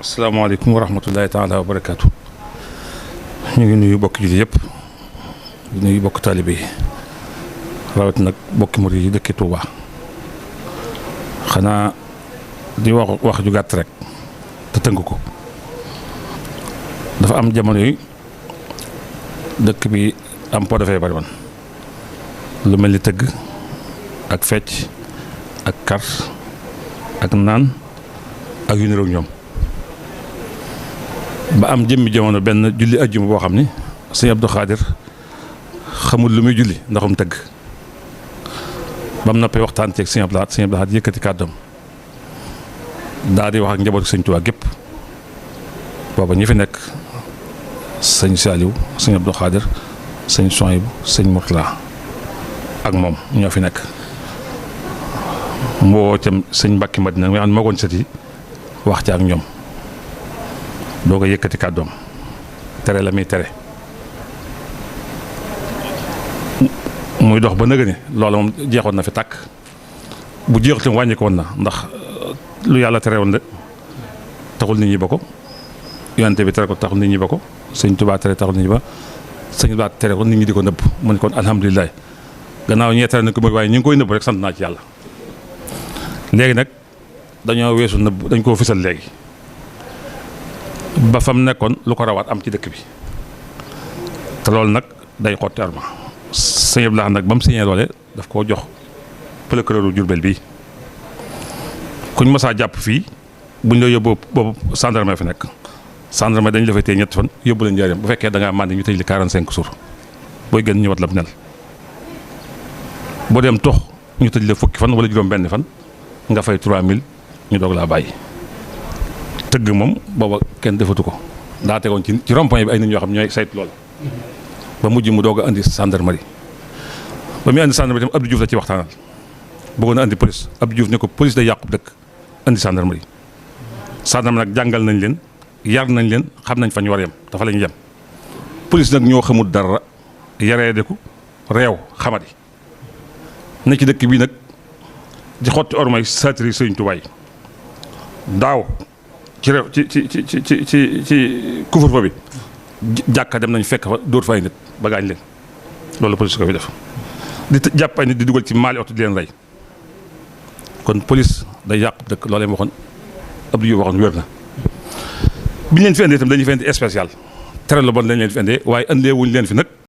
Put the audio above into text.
asalaamaaleykum wa rahmatullahi taala wa barakaatu. ñu ngi nuyu bokk jullit yëpp di nuyu bokk taalibe yi rawat nag bokki murid yi dëkki Touba. xanaa di wax ju gàtt rek te tënk ko. dafa am jamono yi dëkk bi am po dafay bari woon lu mel ni tëgg ak fecc ak kar ak naan ak yu niroog ñoom ba am jëmmi jamono benn julli ajjuma boo xam ni sëñ Abdou Khadir xamul lu muy julli ndaxum tëgg ba mu noppee waxtaan ceeg sëñ Abdou Khadir yëkkati kàddoom daal di wax ak njabootu sëñ Tuubaa gépp booba ñi fi nekk sëñ Saliou sëñ Abdou Khadir sëñ Sohaybu sëñ Mourtala ak moom ñoo fi nekk mboo tam sëñ Mbàkke Madina nga xam ne moo goon sët yi wax ci ak ñoom doo ko yëkkati kàddoom tere la muy tere muy dox ba nëga ni loolu moom jeexoon na fi tàkk bu jeexul tam wàññi ko woon na ndax lu yàlla tere woon de taxul nit ñi ba ko yonente bi tere ko taxul nit ñi ba ko sëñ Tuubaa tere taxul nit ñi ba sëñ Tuubaa tere ko nit ñi di ko nëbb mu ne kon alhamdulilah gannaaw ñee tere nañ ko waaye ñu ngi koy nëbb rek sant naa ci yàlla. léegi nag dañoo weesu nëbb dañ koo fisal léegi ba fam nekkoon lu ko rawaat am ci dëkk bi te loolu nag day xotti arma sëñ Abdou Lahad nag ba mu signé loole daf koo jox procureur Jurbel bii kuñ masaa jàpp fii buñ la yóbbu boobu gendarme fi nekk gendarme dañ la fay téye ñetti fan yóbbu la njaareem bu fekkee da ngaa màndi ñu tëj li 45 jours booy gën ñëwaat la nel boo dem tox ñu tëj la fukki fan wala juróom benn fan nga fay 3000 ñu doog laa bàyyi. tëgg moom booba kenn defatu ko daa tegoon ci rond-point bi ay nit ñoo xam ñooy saytu lool ba mujj mu doog a andi gendarmerie ba muy andi gendarmerie tam Abdou Diouf la ci waxtaanal bëggoon a andi police Abdou Diouf ne ko police day yàqu dëkk andi gendarmerie nag jàngal nañ leen yar nañ leen xam nañ fa ñu war a yem dafa la ñu yem police nag ñoo xamul dara yaree deku réew xamadi ne ci dëkk bii nag di xotti ormay satiri Sëriñ Tuubaa daaw ci réew ci couvre-feu bi jàkka dem nañ fekk fa dóor fa ay nit ba gaañ leen loolu police ko fi def di jàpp ay nit di dugal ci maali oto di leen rey kon police day yàq dëkk loolee waxoon Abdou Diouf waxoon wér na bi ñu leen fi indee itam dañuy fi indi spécial tere la bon lañ leen fi indee waaye indee wuñ leen fi nag